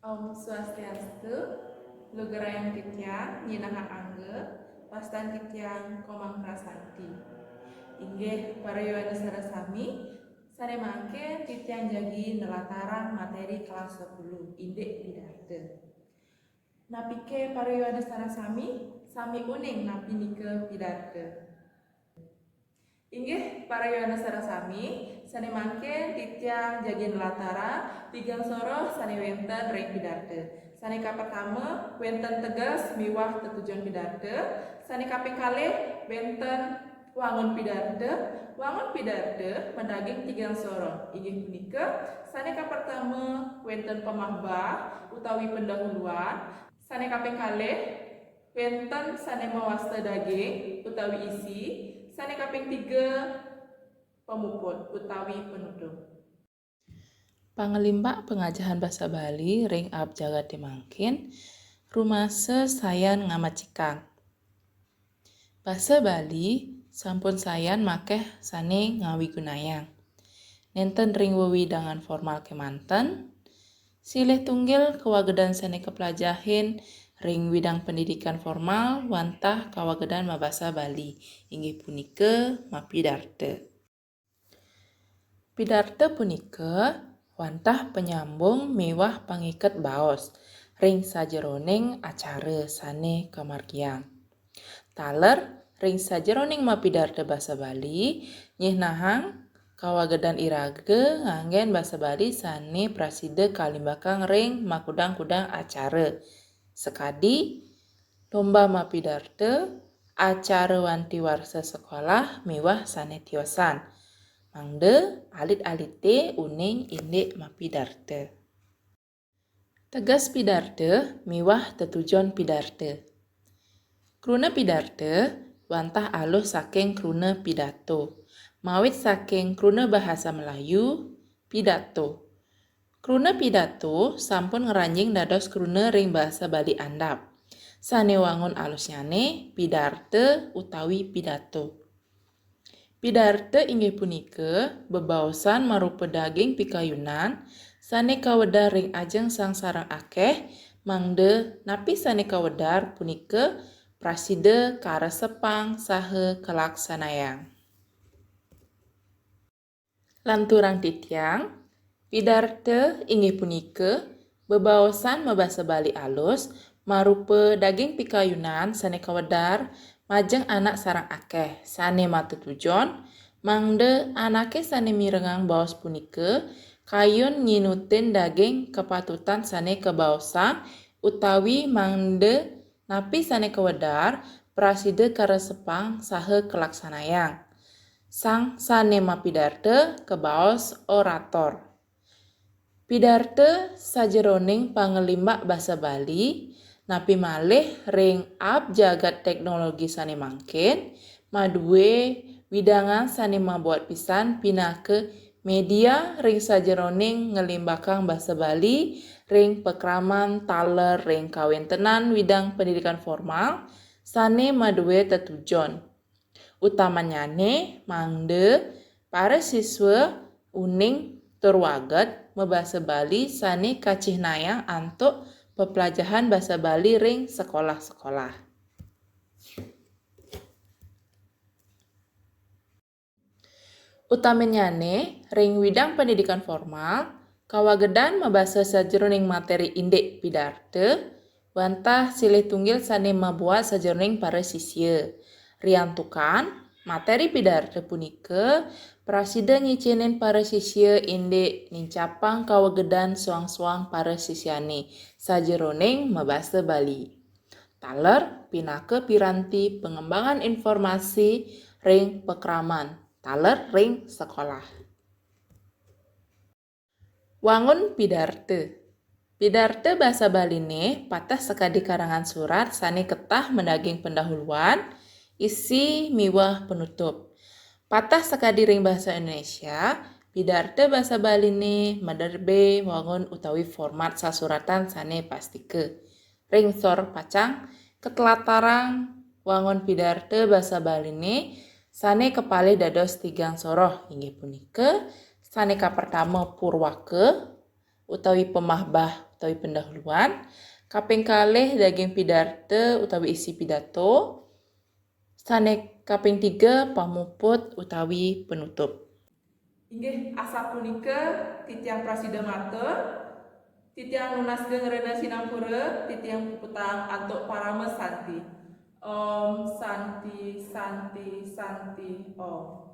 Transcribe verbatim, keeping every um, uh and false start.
Om Swastiastu, lugrayang titiang Nyinahang Angga, wastan titiang Komang Prasanti. Inggih para yowana sareng sami, sane mangkin titiang jagi nlatarang materi kelas sepuluh, indik pidarta. Napike para yowana sareng sami, sami uning napi nika pidarta? Inggih, para yowana sareng sami, sane mangkin titiang jagi nlatarang tigang soroh sane wenten ring pidarta. Sane kapertama, wenten teges miwah tetujon pidarta. Sane kaping kalih, wenten wangun pidarta. Wangun pidarta madaging tigang soroh. Inggih punika, sane kapertama, wenten pamahbah utawi pendahuluan. Sane kaping kalih, wenten sane mawasta daging utawi isi, sane kaping tiga pamuput utawi penutup. Panglimbak pangajahan basa Bali ring aab jagate mangkin, rumasa sayan ngamacikang. Basa Bali sampun sayan makeh sane ngawigunayang. Nenten ring wewidangan formal kemanten, silih tunggil kawagedan sane kaplajahin ring widang pendidikan formal wantah kawagedan mabasa Bali, inggih punika mapidarta. Pidarta punika wantah panyambung miwah pangiket baos ring sajeroning acara sane kamargiang. Taler ring sajeroning mapidarta basa Bali, nyihnahang kawagedan iraga nganggen basa Bali sane prasida kalimbakang ring makudang-kudang acara, sakadi lomba mapidarta, acara wanti warsa sekolah miwah sane tiosan. Mangda alit-alite uning indik mapidarta. Teges pidarta miwah tetujon pidarta. Kruna pidarta wantah aluh saking kruna pidato, mawit saking kruna bahasa Melayu, pidato. Kruna pidato sampun ngranjing dados kruna ring basa Bali andap. Sane wangun alusnyane pidarta utawi pidato. Pidarta inggih punika bebaosan marupa daging pikayunan sane kawedar ring ajeng sang sareng akeh, mangda napi sane kawedar punika prasida karesepang saha kalaksanayang. Lanturang titiang, pidarta inggih punika bebaosan mabasa Bali alus marupa daging pikayunan sane kawedar majeng anak sareng akeh sane matetujon, mangda anake sane mirengang baos punika kayun nginutin daging kapatutan sane kabaosang utawi mangda napi sane kawedar prasida karesepang saha kalaksanayang. Sang sane mapidarta kabaos orator. Pidarta sajeroning panglimbak basa Bali, napi malih ring aab jagat teknologi sane mangkin, madue widangan sane mabuat pisan pinaka media ring sajeroning nglimbakang basa Bali ring pakraman taler ring kawentenan widang pendidikan formal sane madue tetujon. Utamannyane mangda para siswa uning tur waget mabasa Bali sane kacihnayang antuk peplajahan basa Bali ring sekolah-sekolah. Utamannyane ring widang pendidikan formal, kawagedan mabasa sajeroning materi indik pidarta, wantah silih tunggil sane mabuat sajeroning para sisia. Riantukan, materi pidarta punika prasida ngicenin para sisia indik nincapang kawagedan soang-soang para sisiane sajeroning mabasa Bali. Taler pinaka piranti pangembangan informasi ring pakraman, taler ring sekolah. Wangun pidarta. Pidarta basa Baline pateh sakadi karangan surat sane ketah madaging pendahuluan, isi miwah penutup. Pateh sakadi ring basa Indonesia, pidarta basa Baline maderbe wangun utawi format sasuratan sane pastika. Ring sor pacang katlatarang wangun pidarta basa Baline sane kapalih dados tigang soroh, inggih punika, sane kapertama purwaka utawi pamahbah utawi pendahuluan, kaping kalih daging pidarta utawi isi pidato, sane kaping tiga pamuput utawi penutup. Inggih asapunika titiang prasida matur, titiang nunas geng rena sinampura, titiang puputang antuk parama santi. Om Santi, Santi, Santi, Om.